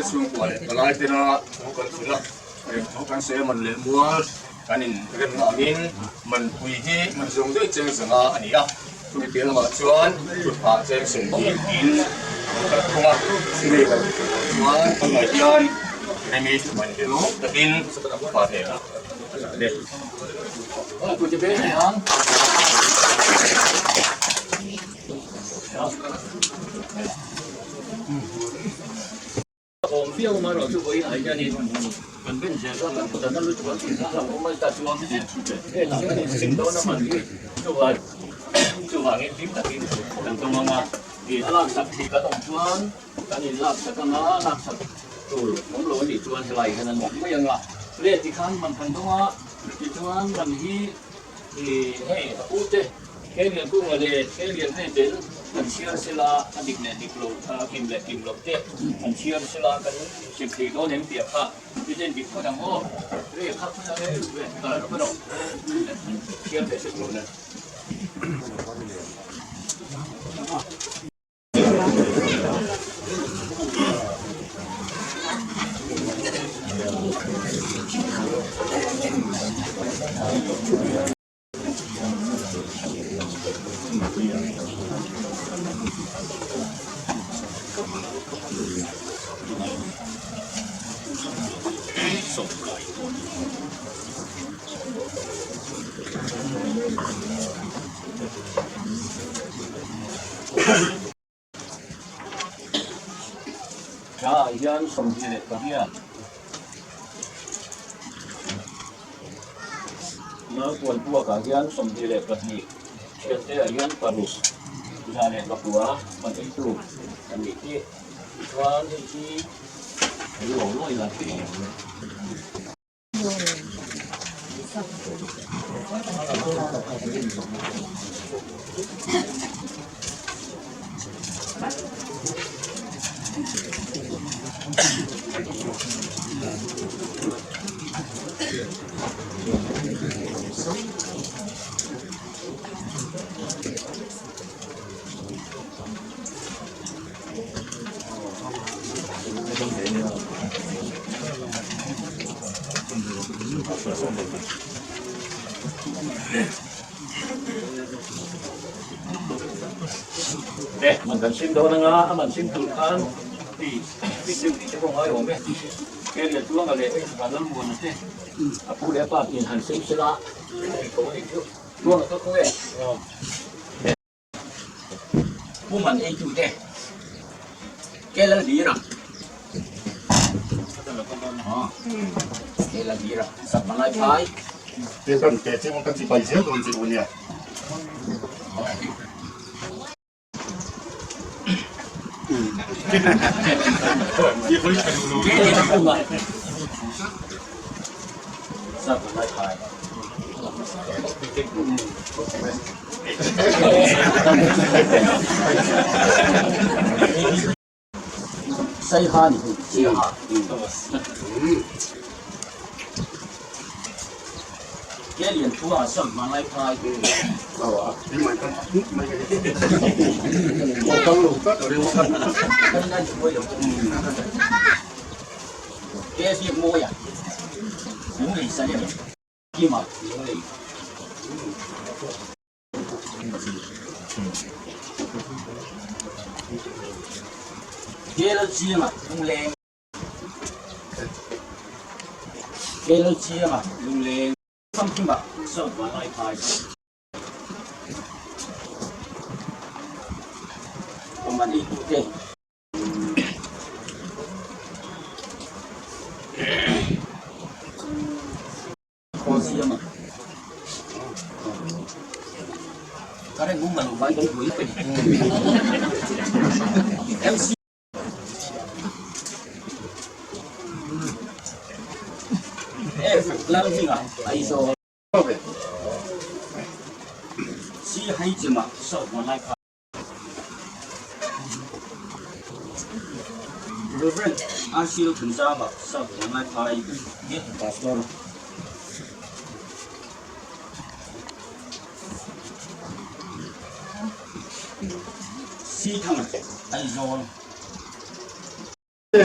te chhungkua leh palai tena thu kan thulh a, thu kan sawi a man leh mual kan inremna angin manpui hi man zawng zawng cheng zanga a ni a, chumi piah lamah chuan thutphah cheng 20 tiin an kal thung a, chumi kan chuan tunah hian remi man hi lawm takin pa hnenah a hlan e. Awm viau mai rawh chu vawiin ah hianin kan ben zel kha kan kut a na lutuk a tih kha awm mai ta chuan helah kan insim dawn a man hi chuvang chuvangin hlim takin kan tum ang a ih a laksak thei kan awm chuan kan in laksak ang a laksak tur awm lo a nih chuan helai hian an awm mai ang a le tikhan man kan dawng a tichuan man hi Ih hei a u te Kelian kunga leh Kelian hei tel kan chhiar sela a dik leh dik lo a kim leh kim loh te kan chhiar sela kan sim thei dawn em tih kha i den dik phawt ang aw rei kha phawt ang e ve kal phawt rawh chhiar leh sek lo le. Tha ah hian 28 Naupuan puak ah hian 22 thiante ah hian paruk 109 man eitu an nih hi tichuan hei hi lo lawi la Man kan sim dawn anga a man sim tur khan tih deuh tih te pawh ngai awm e. Ke lian tuanga leh Vanlalmuana te a pu leh a pa in han sem sela tuanga kha khaw e. Pu man ei tu te ke lal hlira ke lal hlira sak mangai phai Te kan te che kan chi pai zel dawn che u nia. Sak mangai phai. Saiha ni hi Saiha. Ke lian thu a sam hmanglai phai. Ke ziak mawi a. Lunglei salem. Kima lunglei. Kel chianga lungleng. Kel chianga lungleng. Famkima South Vanlaiphai. Awm a ni tute. Khaw siam a. Current mumal lo vai kan buai pe. MC F Lalhminga Aizawl. C Haijima South Vanlaiphai. Reverend RC Thunzama South Vanlaiphai Biak Pastor. C Thanga Aizawl. H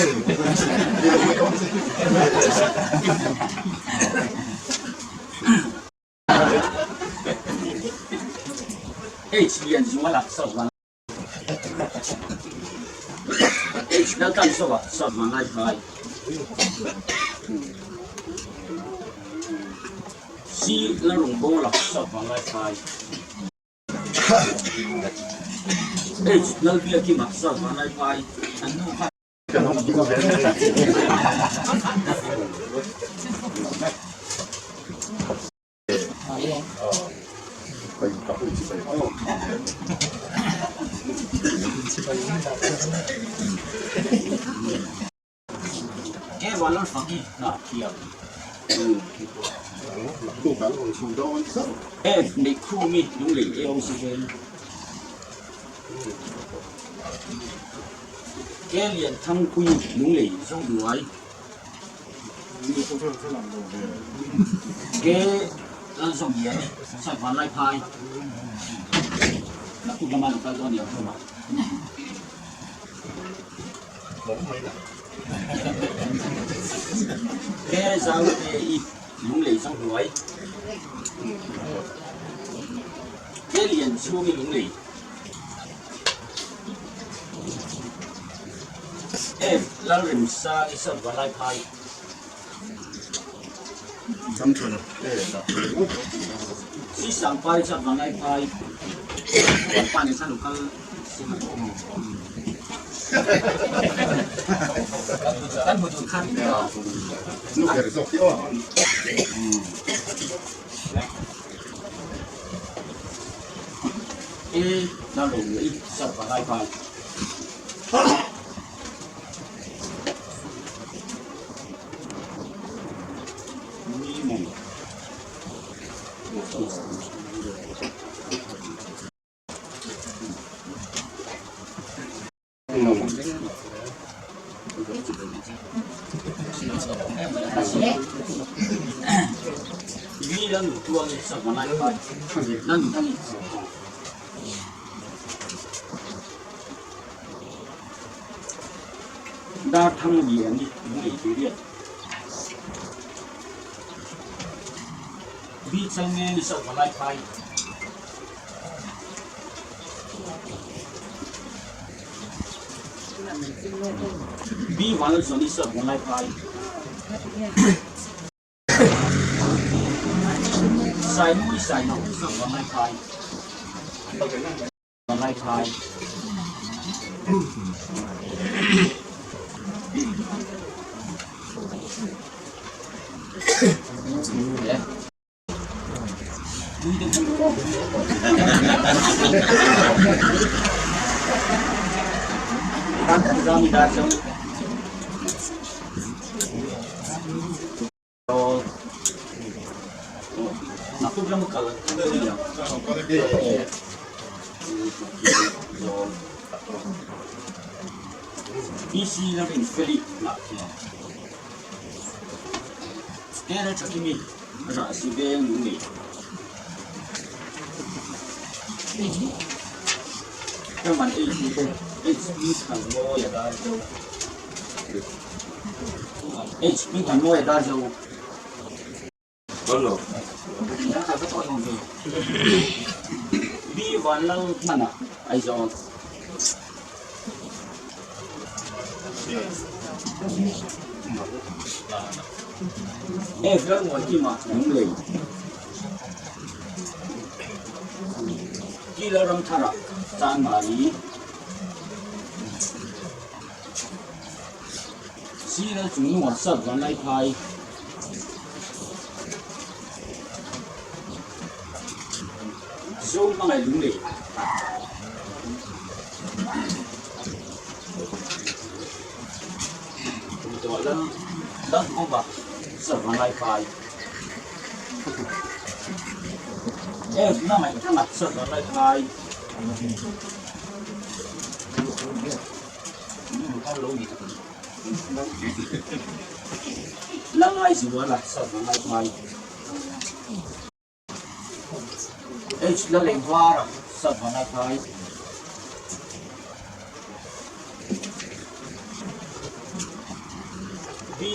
Lianzuala Sawma H Laltlanzova Sawma Laiphai C Lalrawngbawla Sawma Laiphai H Lalbiakima Sawma Laiphai an nu kha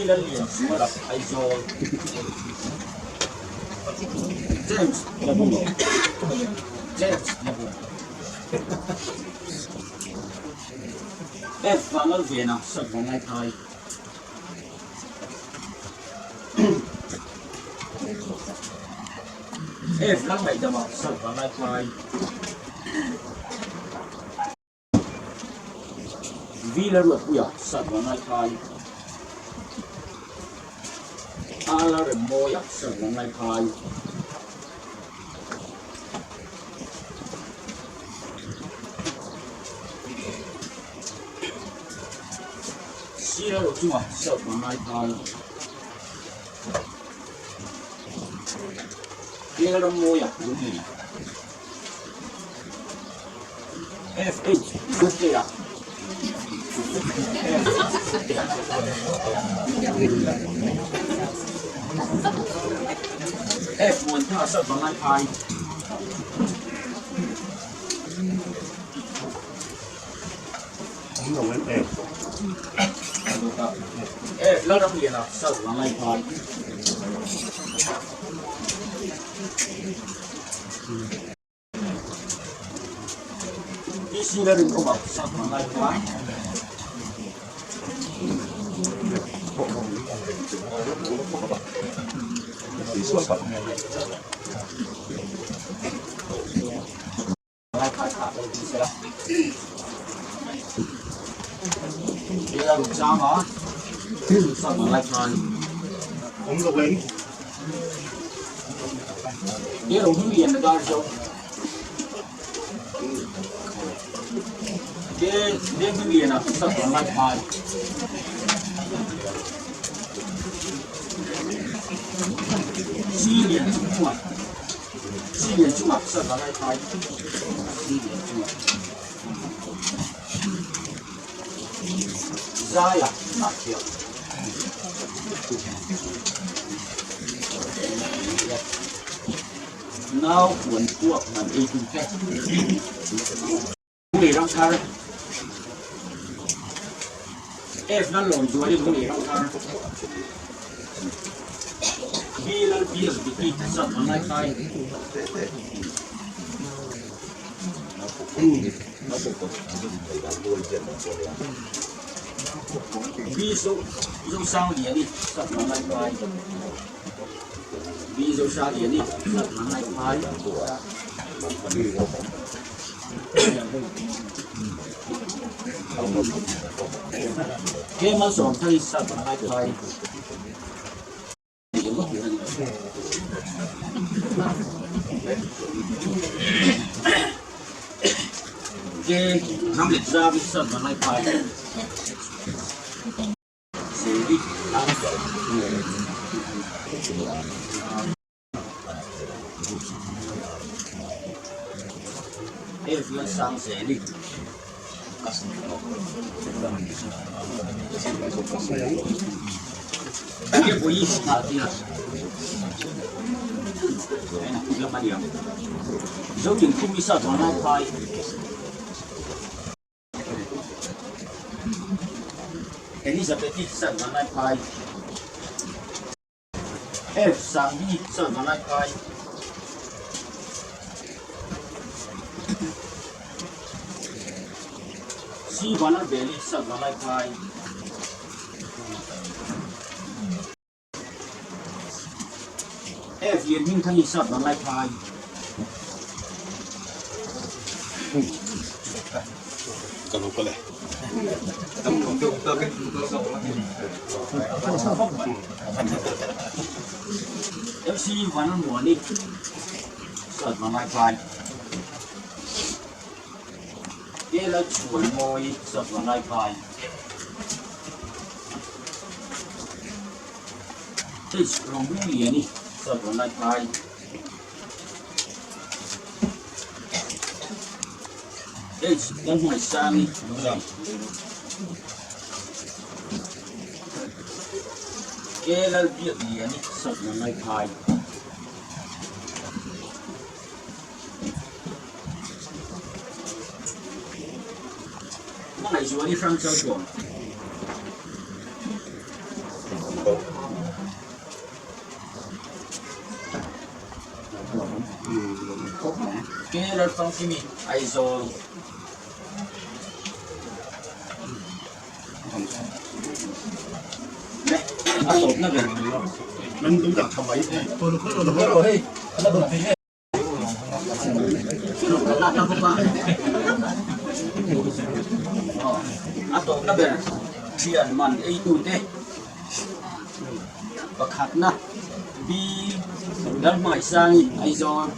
Lallianzuala, Aizawl. James Tlabung, James Tlabung. F Vanlalvena, Sap Vanlaiphai. F Lalngaihdama, Sap Vanlaiphai. Vila Ruatpuia sat vanlai phai, Ala Remmawia sat vanlai phai, Sira Rochunga sat vanlai phai, Kel Rammawia Lunglei. FH Guptea F Muantha Sat Bangai Phai F Lalramliana Sat Bangai Phai DC la rinawm a sat vanlai phai. Lai phai kha lo ti sela. Ela ruk chang a sat vanlai phai. Elo hming lian dar zo. Ke le hming lian a sat vanlai phai. Si lian chung chunga si lian chunga sat vanlai phai. Si lian chunga. Zaia hnah thiam. Nau huan puak man ei tum te. Lunglei ram thar. F nan lawm zual i lunglei ram thar. B lal biak diki sat man lai khai. B Zosangliani sat man lai phai. B Zosangliani sat man lai phai. K Malsawmthari sat man lai phai. Elizabeth-i sat vanlai phai. F Sanghi sat vanlai phai. C Vanlalbeli sat vanlai phai. F Lianhmingthangi sat vanlai phai. MC Vanlalmuani sat vanlai phai. Ke Lalchhuanmawi sat vanlai phai. H Rohmingliani sat vanlai phai. H Lalhmaisangi Lunglei. K Lalbiakliani sat vanlai phai. Hmangaihzuali hrang chau chuan. K Lalfangkimi Aizawl. A tawpna ber. A tawpna ber thian man eitute pakhatna B Lalhmaisangi Aizawl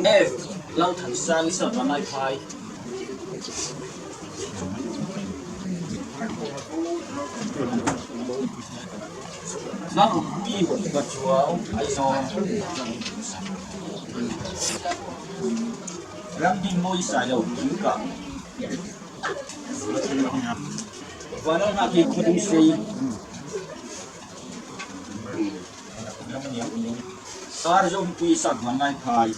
F Lalthansangi Sawtvanlaiphai. Lalrukpuii Pachuau Aizawl Ramdinmawi Sailo Thingkah Vanlalnghaki Khawdungsei Darzohmpuii Sakvanlaiphai.